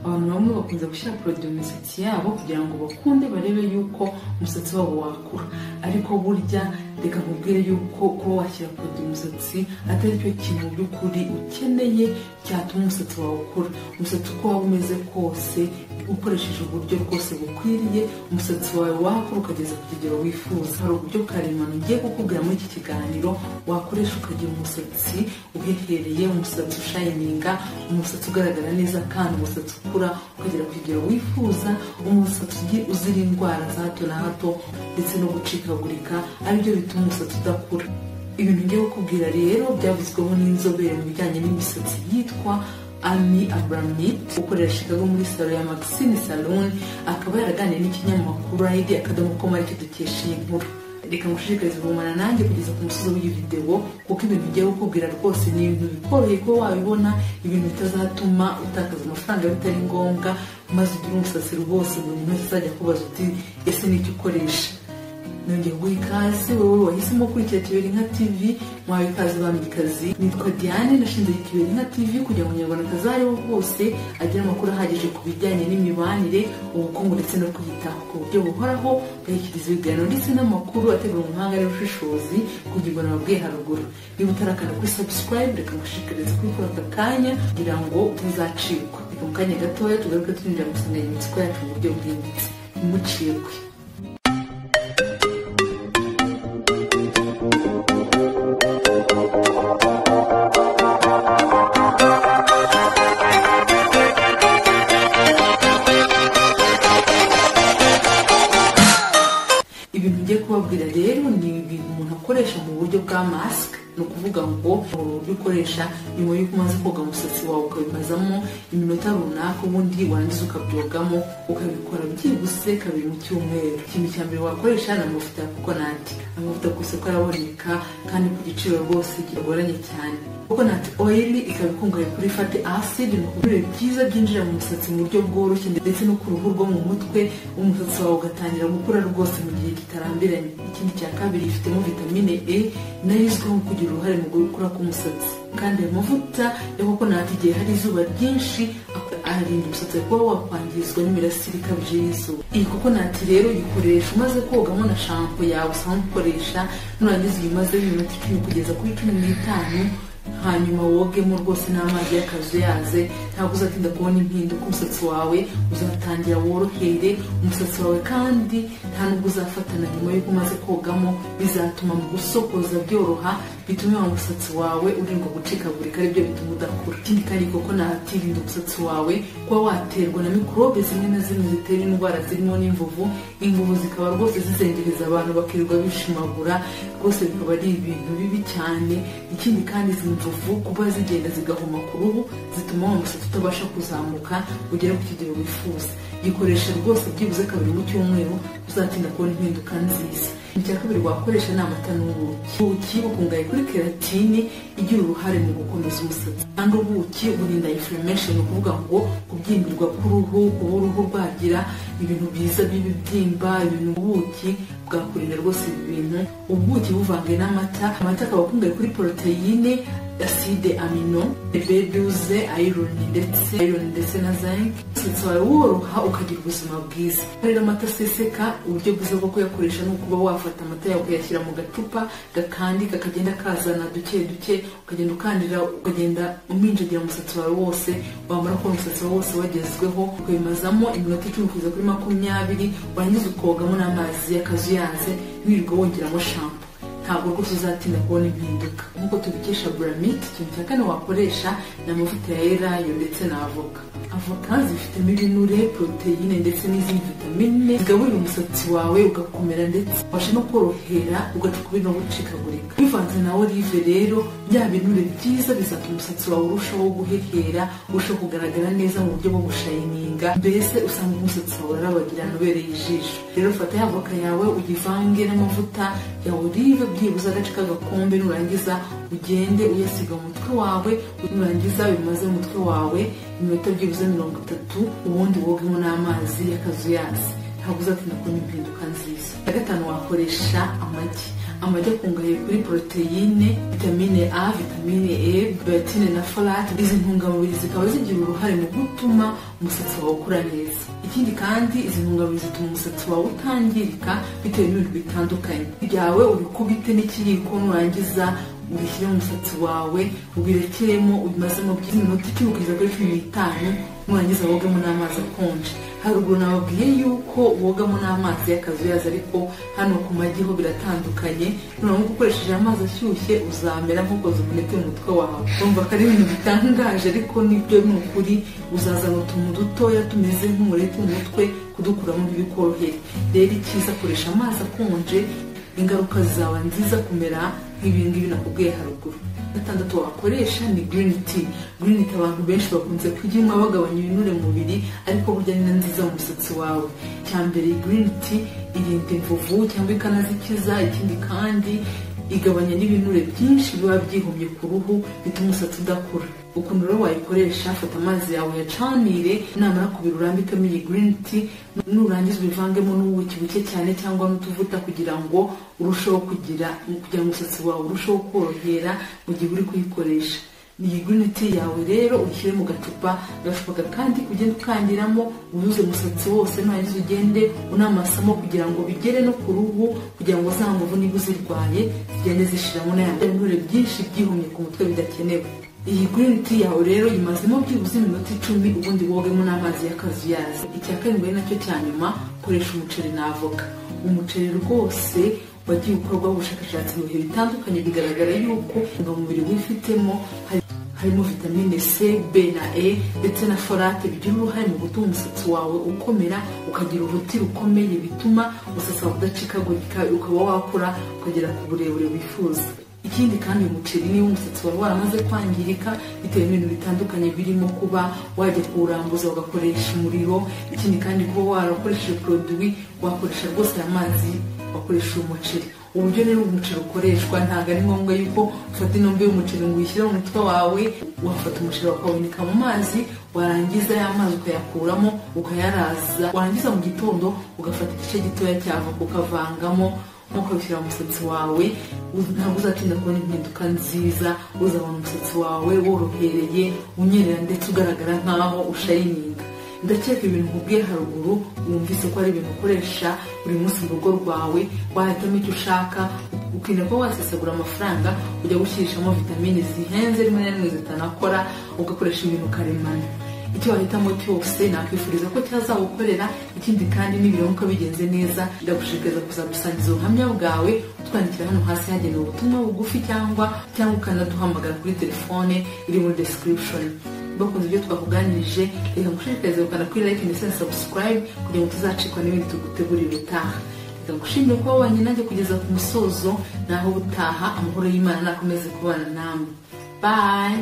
Abantu bamwe bakunze gushyira produit mu misatsi yabo kugira ngo bakunde barebe yuko umusatsi wabo wakura, ariko burya reka nkubwire yuko kuba washyira produit mu musatsi atari cyo kintu mu by'ukuri ukeneye cyatuma umusatsi wawe ukura. Umusatsi uko waba umeze kose, ukoresheje uburyo rwose bukwiriye, umusatsi wawe wakura ukageza ku kigero wifuza. Hari uburyo karemano ngiye kukubwira muri iki kiganiro wakoresha ukagira umusatsi uhehereye, umusatsi ushayininga, umusatsi ugaragara neza, kandi umusatsi ukura ukagera ku kigero wifuza, umusatsi uzira indwara za hato na hato ndetse no gucikagurika, aribyo bituma umusatsi udakura. Ibintu ngiye kukubwira rero byavuzweho n'inzobere mu bijyanye n'imisatsi yitwa Amy Abramit, ukorera Chicago muri salo ya Maxine Salon, akaba yaraganiriye n'ikinyamakuru ID.com aricyo dukesha iyi nkuru. Reka ngushishikarize kugumana nanjye kugeza ku musozo w'iyi video, kuko ibintu ngiye kukubwira rwose ni ibintu bikoroheye kuba wabibona, ibintu bitazatuma utakaza amafaranga bitari ngombwa, maze ugire umusatsi rwose buri muntu wese azajya akubaza uti ese ni icyo ukoresha. Nongeye guha ikaze wowe wahisemo gukurikira Kiberinka TV, mwawe ikaze bamikazi. Nitwa Diane, nashinze Kiberinka TV kugira ngo umunyarwandakazi aho ariho hose agire amakuru ahagije ku bijyanye n'imibanire, ubukungu ndetse no kwiyitaho ku buryo buhoraho, gahikiriza ibiganiro ndetse n'amakuru ategura umuhanga n'ubushishozi ku ngingo nababwiye haruguru. Niba utarakanda kuri subscribe, reka ngushishikarize kubikora aka kanya kugira ngo utazacikwa. Reka mu kanya gatoya tugaruke twinjira mu nsanganyamatsiko yacu mu buryo bwimbitse. Ntimucikwe. Ibintu ngiye kubabwira rero ni ibintu umuntu akoresha mu buryo bwa mask, ni ukuvuga ngo uburyo ukoresha nyuma y'uko umaze koga umusatsi wawe ukabimazamo iminota runaka, ubundi warangiza ukabyogamo, ukabikora byihuse kabiri mu cyumweru. Ikintu cya mbere wakoresha ni amavuta ya coconut. Amavuta ku isoko araboneka kandi ku giciro rwose kigoranye cyane. Coconut oil ikaba ikungahaye kuri fatty acid, ni ukuvuga byiza byinjira mu musatsi mu buryo bworoshye ndetse no ku ruhu rwo mu mutwe, umusatsi wawe ugatangira gukura rwose mu gihe kitarambiranye. Ikindi cya kabiri, ifitemo vitamine E nayo izwiho kugira uruhare mu gukura k'umusatsi. Kandi ayo mavuta ya coconut igihe hari izuba ryinshi arinda umusatsi kuba wakwangizwa n'imirasire ikabije y'izuba. Iyi coconut rero uyikoresha umaze kogamo na shampoo yawe usanzwe ukoresha, nurangiza uyimazeho iminota 10 kugeza kuri 15, hanyuma wogemo rwose n'amazi y'akazuyaze. Ntabwo uzatinda kubona impinduka, umusatsi wawe uzatangira worohere, umusatsi wawe kandi nta nubwo uzafatana nyuma y'uko umaze kogamo, bizatuma mu gusokoza byoroha, bitume wa musatsi wawe urindwa gucikagurika, aribyo bituma udakura. Ikindi kandi coconut irinda umusatsi wawe kuba waterwa na mikorobe zimwe na zimwe zitera indwara zirimo n'imvuvu. Imvuvu zikaba rwose zizengereza abantu bakirirwa bishimagura, rwose bikaba ari ibintu bibi cyane. Ikindi kandi izi mvuvu kuba zigenda zigahoma ku ruhu, zituma wa musatsi utabasha kuzamuka ugere ku kigero wifuza. Gikoresha rwose byibuze kabiri mu cyumweru, uzatinda kubona impinduka nziza. Icya kabiri wakoresha ni amata n'ubuki. Ubuki bukungahaye kuri keratine igira uruhare mu gukomeza umusatsi, kandi ubuki burinda inflammation, ni ukuvuga ngo kubyimbirwa k'uruhu, kuba uruhu rwagira ibintu byiza by'ibibyimba, ibintu ubuki bwakurinda rwose ibi bintu. Ubuki buvange n'amata, amata akaba akungahaye kuri poroteyine, acide amino, B12, iron ndetse na zinc. Umusatsi wawe woroha ukagira ubuzima bwiza. Rero amata aseseka, uburyo bwiza bwo kuyakoresha ni ukuba wafata amata yawe ukayashyira mu gacupa gakandika kagenda kazana duke duke, ukagenda ukandira, ukagenda uminjagira umusatsi wawe wose. Wamara kubona umusatsi wawe wose wagezweho, ukabimazamo iminota 10 kugeza kuri 20, warangiza ukogamo n'amazi y'akazuyaze, wirirwa wongeramo shampoo. Ntabwo rwose uzatinda kubona impinduka. Nk'uko tubikesha Bramit, ikintu cya kane wakoresha ni amavuta ya elayo ndetse na avoka. Avoka zifitemo ibinure, poroteyine ndetse n'izindi vitamine zigaburira umusatsi wawe ugakomera ndetse ubasha no korohera, ugacuka no gucikagurika. Bivanze na olive rero, bya binure byiza bizatuma umusatsi wawe urushaho guhehera, urushaho kugaragara neza mu buryo bwo gushayininga, mbese usanga umusatsi wawe urabagirana ubereye ijisho. Rero fata ya avoka yawe uyivange n'amavuta ya olive byibuze agace k'agakombe, nurangiza ugende uyasiga mu mutwe wawe, nurangiza bimaze mu mutwe wawe iminota byibuze 30, ubundi wogemo n'amazi y'akazuyazi. Ntabwo uzatinda kubona impinduka nziza. Ya gatanu, wakoresha amagi. Amagi akungahaye kuri poroteyine, vitamine A, vitamine E, biotin na folate. Izi ntungamubiri zikaba zigira uruhare mu gutuma umusatsi wawe ukura neza. Ikindi kandi, izi ntungamubiri zituma umusatsi wawe utangirika bitewe n'ibintu bitandukanye. Ryawe ubikubite n'ikiyiko, nurangiza ubishyire mu musatsi wawe, ubirekeremo, ubimazemo by'iminota 10 kugeza kuri 15, nurangiza wogemo n'amazi akonje. Haruguru nababwiye yuko wogamo n'amazi y'akazuyazi, ariko hano ku magi ho biratandukanye. Nuramuka ukoresheje amazi ashyushye, uzamera nk'ukoze umuneti mu mutwe wawe. Urumva ko ari ibintu bitangaje, ariko nibyo ni ukuri. Uzazana utuntu dutoya tumeze nk'umureti mu mutwe, kudukuramo ntibikorohere. Rero icyiza, koresha amazi akonje, ingaruka zizaba nziza kumera nk'ibingibi nakubwiye haruguru. Gatandatu wakoresha ni green tea. Green tea abantu benshi bakunze kuyinywa bagabanya ibinure mu mubiri, ariko burya ni na nziza mu musatsi wawe. Cya mbere, green tea irinda imvuvu cyangwa ikanazikiza. Ikindi kandi, igabanya n'ibinure byinshi biba byihumye ku ruhu bituma umusatsi udakura. Ukuntu rero wayikoresha: fata amazi yawe uyacanire, namara kubira urambikemo iyi green tea, nurangiza ubivangemo n'ubuki buke cyane cyangwa n'utuvuta kugira ngo urusheho kugira ngo umusatsi wawe urusheho korohera mu gihe uri kuyikoresha. Iyi green tea yawe rero uyishyire mu gacupa, agacupa kandi ugende ukangiramo, wuzuze umusatsi wose, nurangiza ugende unamasamo kugira ngo bigere no ku ruhu, kugira ngo za mvuvu niba uzirwaye zigende zishiramo n'ayandi binure byinshi byihumye ku mutwe bidakenewe. Iyi green tea yawe rero yimazemo byibuze iminota 10, ubundi wogemo n'amazi y'akazuyazi. Icya karindwi ari nacyo cya nyuma, koresha umuceri na avoka. Umuceri rwose wagiye ukorwaho ubushakashatsi mu bihe bitandukanye, bigaragara yuko intungamubiri wifitemo harimo vitamine C, B na E ndetse na folate, bigira uruhare mu gutuma umusatsi wawe ukomera, ukagira uruti rukomeye, bituma umusatsi wawe udacikagurika, ukaba wakura ukagera ku burebure wifuza. Ikindi kandi, uyu muceri, niba umusatsi wawe waramaze kwangirika bitewe n'ibintu bitandukanye, birimo kuba wajya kuwurambuza ugakoresha umuriro, ikindi kandi kuba warakoresheje produit, wakoresha rwose aya mazi, wakoresha uyu muceri. Uburyo rero umuceri ukoreshwa, ntabwo ari ngombwa yuko ufata inombe y'umuceri ngo uyishyire mu mutwe wawe. Wafata umuceri ukawunika mu mazi, warangiza ya mazi ukayakuramo ukayaraza, warangiza mu gitondo ugafata igice gitoya cya avoka ukavangamo, ukabishyira mu musatsi wawe. Ntabwo uzatinda kubona impinduka nziza. Uzabona umusatsi wawe worohereye, unyerera, ndetse ugaragara nkaho ushininga. Ndakeka ibintu nkubwiye haruguru wumvise ko ari ibintu ukoresha buri munsi mu rugo rwawe, wahitamo icyo ushaka, ukirinda kuba wasesagura amafaranga ujya gushyirishamo vitamine zihenze, rimwe na rimwe zitanakora, ugakoresha ibintu karemano. Icyo wahitamo cyose nakwifuriza ko cyazagukorera. Ikindi kandi, nibiramuka bigenze neza, ndagushishikariza kuzadusangiza ubuhamya bwawe, utwandikira hano hasi hagenewe ubutumwa bugufi, cyangwa ukanaduhamagara kuri telefone iri muri description. Bakunze ibyo twakuganirije, reka ngushishikarize gukanda kuri like ndetse na subscribe kugira ngo tuzacikwa n'ibindi tugutegurira ubutaha. Reka ngushimire kuba wabanye nanjye kugeza ku musozo. Naho ubutaha, amahoro y'Imana nakomeze kubana namwe. Bye.